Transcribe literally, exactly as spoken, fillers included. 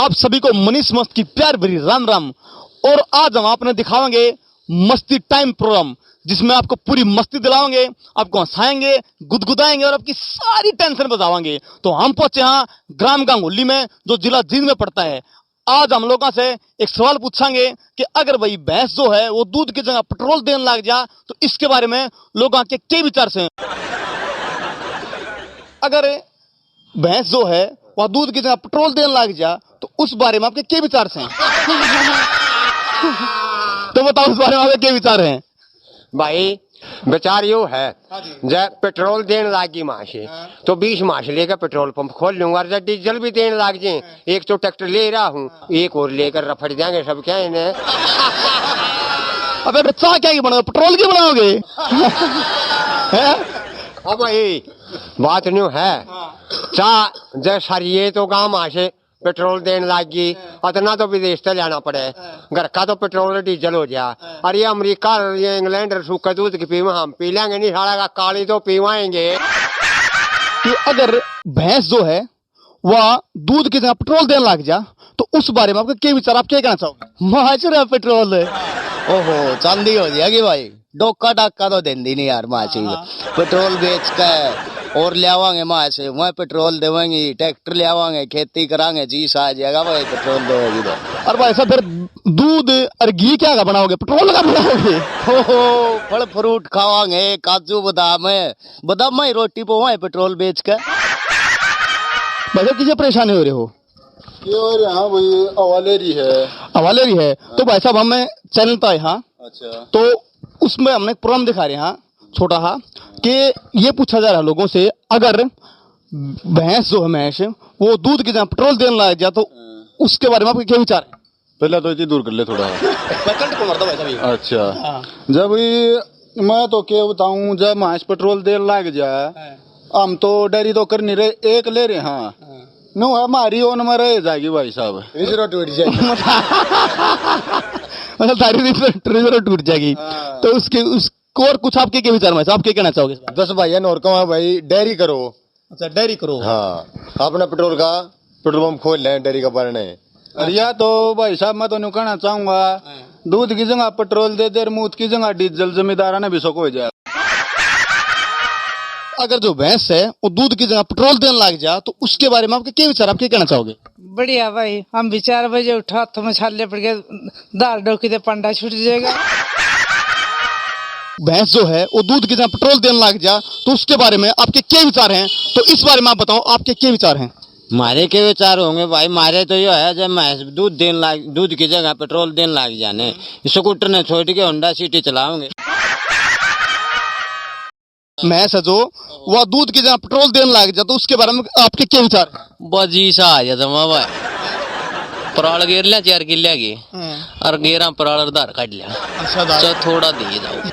आप सभी को मनीष मस्त की प्यार भरी राम राम। और आज हम आपने दिखावांगे मस्ती टाइम प्रोग्राम, जिसमें आपको पूरी मस्ती दिलावांगे, आपको हंसाएंगे, गुदगुदाएंगे और आपकी सारी टेंशन बजावांगे। तो हम पहुंचे हाँ ग्राम गांगोली में, जो जिला जींद में पड़ता है। आज हम लोगों से एक सवाल पूछांगे कि अगर भाई भैंस जो है वो दूध की जगह पेट्रोल देने लग जा, तो इसके बारे में लोगों के क्या विचार से? अगर भैंस जो है वह दूध की जगह पेट्रोल देने लग जा, तो उस बारे में आपके क्या विचार से? तो बताओ, उस बारे में आपके क्या विचार हैं? भाई, विचार यो है, हाँ जी। जब पेट्रोल देने लागी मां से, हाँ। तो बीस मां से लेकर पेट्रोल पंप खोल लूंगा, और जब डीजल भी देने लाग जाए, हाँ। एक तो ट्रैक्टर ले रहा हूँ, हाँ। एक और लेकर रफड़ देंगे सब, क्या इन्हें? अबे, चाह क्या की बनाओगे, पेट्रोल की बनाओगे? हैं? अब भाई, बात न्यू है, हाँ। चाह जब सरिये तो गांव मां से पेट्रोल देने लाग गई, हाँ। अतना तो विदेश से लाना पड़े, हाँ। घर का तो पेट्रोल डीजल हो गया। हाँ। और ये अमेरिका और ये इंग्लैंड और सूखे दूध की पीवा हम पी लेंगे नहीं, साला का काली तो पीवाएंगे। कि अगर भैंस जो है वह दूध की जगह पेट्रोल देने लग जा, तो उस बारे में आपके क्या विचार, आप क्या कहना चाहोगे? माच रहा पेट्रोल, ओहो, चांदी हो जाएगी भाई। डोका डाका तो देंदी नहीं यार मासी। हाँ। पेट्रोल बेच के और ले आवांगे मासी, वह पेट्रोल देवांगे, ट्रैक्टर ले आवांगे, खेती करांगे, जी सा जाएगा भाई, पेट्रोल देवांगे तो। और भाई साहब, फिर दूध और घी क्या का बनाओगे, पेट्रोल का बनाओगे? ओहो, फल फ्रूट खावांगे, काजू बादाम, बादाम ही रोटी पोवाए पेट्रोल बेच के। भाई साहब, किसे परेशानी हो रही हो? ये और यहाँ भाई हवा ले रही है। हवा ले रही है। तो भाई साहब, हम चैनल पे आए हाँ। अच्छा। तो उसमें हमने एक प्रोग्राम दिखा रहे हैं हाँ, छोटा हाँ, कि ये पूछा जा रहा है लोगों से, अगर भैंस जो है, भैंस, वो दूध की जगह पेट्रोल देने लग जाए, तो हाँ। उसके बारे में आपके क्या विचार है? पहले तो इतनी दूर कर ले थोड़ा। बचंत को मरता भाई साहब ये। अच्छा। हाँ। जब ये, मैं तो क्या बताऊं, जब भैंस पेट्रोल देने लग जाए, हाँ। हम तो डेयरी तो कर नहीं रहे, एक ले रहे हाँ। हाँ। नो, हमारी ओन में रह जाएगी भाई साहब। रिजर्व टूट जाएगी। मतलब थारी रिजर्व, रिजर्व टूट जाएगी। हाँ। तो उसके, उसको और कुछ आपके क्या विचार में, आप क्या कहना चाहोगे इस बारे में? दस भाइयां ने और कहा भाई डेयरी करो। अच्छा, डेयरी करो। हाँ, अपना पेट्रोल का, पेट्रोल पंप खोल लें डेयरी का बारे में। और या तो भाई साहब, मैं तो न्यू कहना चाहूंगा, हाँ। दूध की जगह पेट्रोल दे दे, और मूत की जगह डीजल, जमींदारा ने भी सुख हो जाए। अगर जो भैंस है वो दूध की जगह पेट्रोल देने लग जा, तो उसके बारे में आपके क्या विचार, आप क्या कहना चाहोगे? बढ़िया भाई, हम भी चार बजे उठा तो मसाले पड़ गए, दाल डोकी ते पंडा छूट जाएगा। भैंस जो है वो दूध की जगह पेट्रोल देने लग जा, तो उसके बारे में आपके क्या विचार हैं? तो इस बारे में आप बताओ, आपके क्या विचार हैं? म्हारे के विचार होंगे भाई, म्हारे तो यो है, जब भैंस दूध देने लाग, दूध की जगह पेट्रोल देने लाग जाने, स्कूटर ने छोड़ के होंडा सिटी चलाओगे। भैंस है जो, वह दूध की जगह पेट्रोल देने लाग जा, तो उसके बारे में आपके क्या विचार है? बाजी सा आ जा जमा भाई, पराल गेर लिया चार किले की, हम्म। और गेरा पराल और धार काट लिया। अच्छा, धार। चल, थोड़ा दे जाओ।